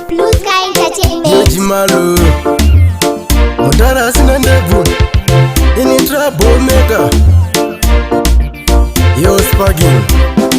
Blue Sky Entertainment. Jimalo mudhara asina ndebvu, ini troublemaker yo sparking.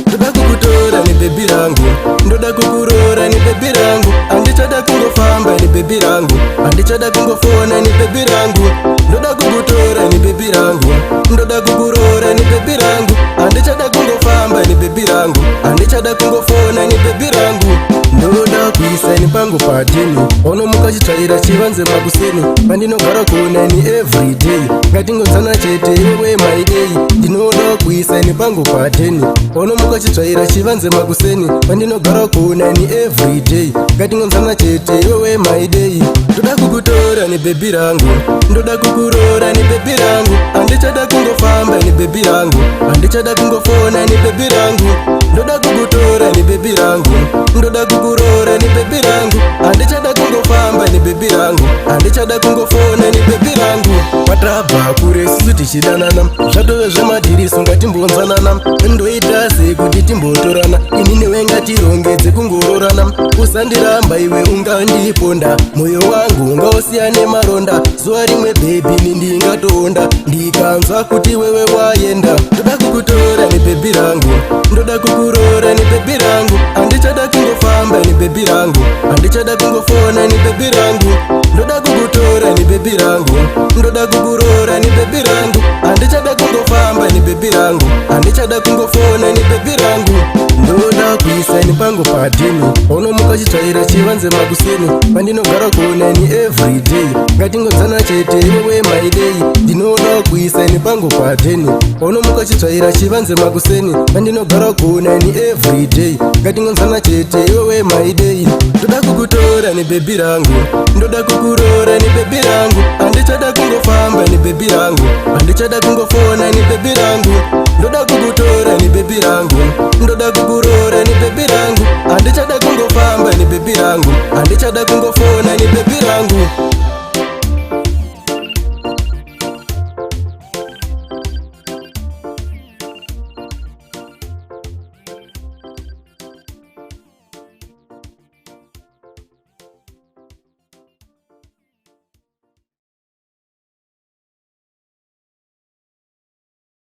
Ndoda kukutora nebaby rangu, ndoda kukuroora nebaby rangu. Handichada kungofamba nebaby rangu, handichada kungofona nebaby rangu. Ndoda kukutora nebaby rangu, ndoda kukuroora nebaby rangu. Handichada kungofamba nebaby rangu, handichada kungofona nebaby rangu. Ndoda kuisa ini pangu padheni, unomuka chitsvaira chivanze makuseni. Pandinogara kuona ini everyday, ngatingonzana chete iwewe maidei. Ndinoda kuisa ini pangu padheni, unomuka chitsvaira chivanze makuseni. Pandinogara kuona ini everyday, ngatingonzana chete iwewe maidei. Ndoda kukutora nebaby rangu, ndoda kukuroora nebaby rangu. Handichada kungofamba nebaby rangu, handichada kungofona nebaby rangu. Ndoda kukutora nebaby rangu, ndoda kukuroora nebaby rangu. Handichada kungofamba nebaby rangu, handichada kungofona nebaby rangu. Kwatabva kure isusu tichidanana, zvatove zvemadhiriso, ngatimbonzwanana. Ndoita sei kuti timbotorana? Ini newe ngatirongedze kungororana. Usandiramba iwe, ungandiponda. Mwoyo wangu ungausiyane maronda. Zuva rimwe baby ni ndingatoonda ndikanzwa kuti wewe waenda. Ndoda kukutora nebaby rangu, ndoda kukuroora nebaby rangu. Handichada kungofamba nebaby rangu, handichada kungofona nebaby rangu. Ndoda kukutora nebaby rangu, ndoda kukuroora nebaby rangu. Handichada kungofamba nebaby rangu, handichada kungofona nebaby rangu. Ndoda kuisa ini pangu padheni, unomuka chitsvaira chivanze makuseni. Pandinogara kuona ini everyday, ngatingonzana chete iwewe maidei. Ndinoda kuisa ini pangu padheni, unomuka chitsvaira chivanze makuseni. Pandinogara kuona ini everyday, ngatingonzana chete iwewe maidei. Ndoda kukutora nebaby rangu, ndoda kukuroora nebaby rangu. Handichada kungofamba nebaby rangu, handichada kungofona nebaby rangu. Ndoda kukutora nebaby rangu, ndoda kukuroora nebaby rangu. Handichada kungofamba nebaby rangu, handichada kungofona nebaby rangu.